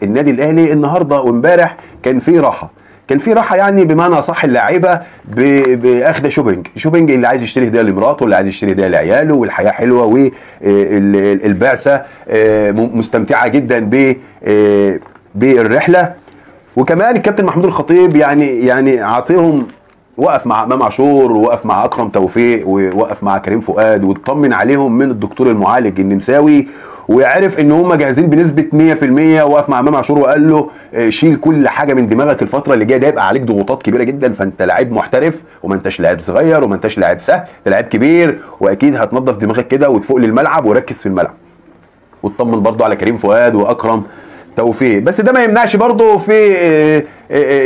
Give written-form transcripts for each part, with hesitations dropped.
النادي الاهلي النهارده وامبارح كان في راحة، كان في راحة، يعني بمعنى صح اللعيبة باخده shopping، shopping اللي عايز يشتري هديه لمراته، اللي عايز يشتري هديه لعياله، والحياة حلوة والبعثه مستمتعه جدا بالرحله. وكمان الكابتن محمود الخطيب يعني عاطيهم، وقف مع امام عاشور، ووقف مع اكرم توفيق، ووقف مع كريم فؤاد، واطمن عليهم من الدكتور المعالج النمساوي، وعرف ان هم جاهزين بنسبة 100%. وقف مع امام عاشور وقال له شيل كل حاجة من دماغك الفترة اللي جاية، ده يبقى عليك ضغوطات كبيرة جدا، فانت لعيب محترف وما انتش لاعب صغير وما انتش لاعب سهل، انت لاعب كبير، واكيد هتنظف دماغك كده وتفوق للملعب وركز في الملعب. واطمن برضه على كريم فؤاد واكرم توفيق. بس ده ما يمنعش برضه في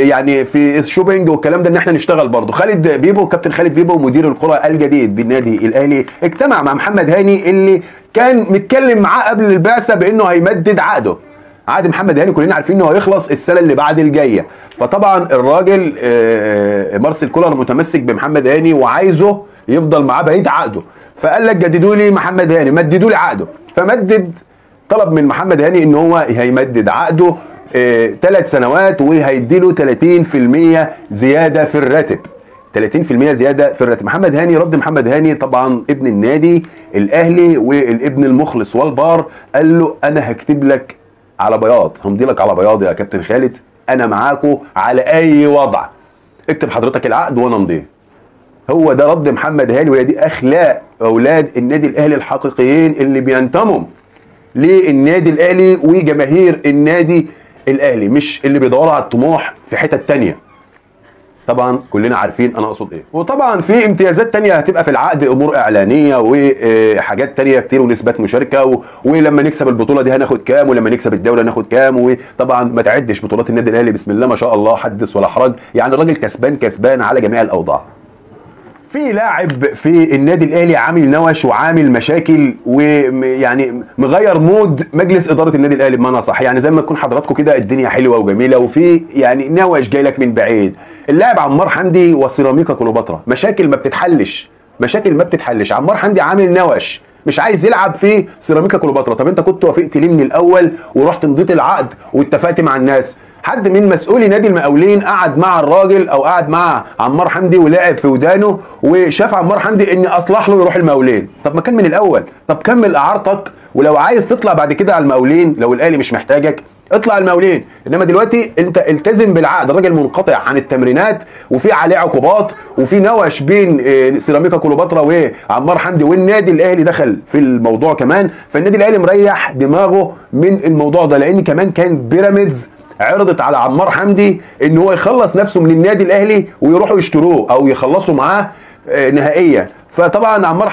يعني في ال shopping والكلام ده ان احنا نشتغل برضه. خالد بيبو، كابتن خالد بيبو مدير الكره الجديد بالنادي الاهلي، اجتمع مع محمد هاني اللي كان متكلم معاه قبل البعثة بانه هيمدد عقده. عقد محمد هاني كلنا عارفين انه هيخلص السنة اللي بعد الجاية، فطبعا الراجل مارسيل كولر متمسك بمحمد هاني وعايزه يفضل معاه بعيد عقده، فقال لك جددوا لي محمد هاني، مددوا لي عقده. فمدد، طلب من محمد هاني ان هو هيمدد عقده 3 سنوات وهيديله 30% زيادة في الراتب، 30% زيادة في الراتب. محمد هاني رد، محمد هاني طبعا ابن النادي الاهلي والابن المخلص والبار، قال له انا هكتب لك على بياض، همضي لك على بياض يا كابتن خالد، انا معاكو على اي وضع، اكتب حضرتك العقد وانا امضيه. هو ده رد محمد هاني، وهي دي اخلاق اولاد النادي الاهلي الحقيقيين اللي بينتموا للنادي الاهلي وجماهير النادي الاهلي، مش اللي بيدوروا على الطموح في حتت تانية. طبعا كلنا عارفين انا اقصد ايه. وطبعا في امتيازات تانية هتبقى في العقد، امور اعلانية وحاجات تانية كتير ونسبات مشاركة، ولما نكسب البطولة دي هناخد كام، ولما نكسب الدوري هناخد كام. وطبعا ما تعدش بطولات النادي الاهلي بسم الله ما شاء الله، حدث ولا حرج، يعني الراجل كسبان كسبان على جميع الاوضاع. في لاعب في النادي الاهلي عامل نوش وعامل مشاكل، ويعني مغير mood مجلس ادارة النادي الاهلي بمعنى صح، يعني زي ما تكون حضراتكم كده الدنيا حلوة وجميلة، وفي يعني نوش جاي لك من بعيد. اللاعب عمار حمدي وسيراميكا كليوباترا، مشاكل ما بتتحلش، مشاكل ما بتتحلش. عمار حمدي عامل نوش، مش عايز يلعب في سيراميكا كليوباترا. طب انت كنت وافقت ليه من الاول ورحت مضيت العقد واتفقت مع الناس؟ حد من مسؤولي نادي المقاولين قعد مع الراجل او قعد مع عمار حمدي ولعب في ودانه، وشاف عمار حمدي ان اصلح له يروح المقاولين. طب ما كان من الاول، طب كمل اعارتك، ولو عايز تطلع بعد كده على المقاولين لو الاهلي مش محتاجك اطلع المقاولين، انما دلوقتي انت التزم بالعقد. الراجل منقطع عن التمرينات وفي عليه عقوبات وفي نوش بين سيراميكا كليوباترا وعمار حمدي، والنادي الاهلي دخل في الموضوع كمان. فالنادي الاهلي مريح دماغه من الموضوع ده، لان كمان كان بيراميدز عرضت على عمار حمدي ان هو يخلص نفسه من النادي الاهلي ويروحوا يشتروه او يخلصوا معاه نهائيا. فطبعا عمار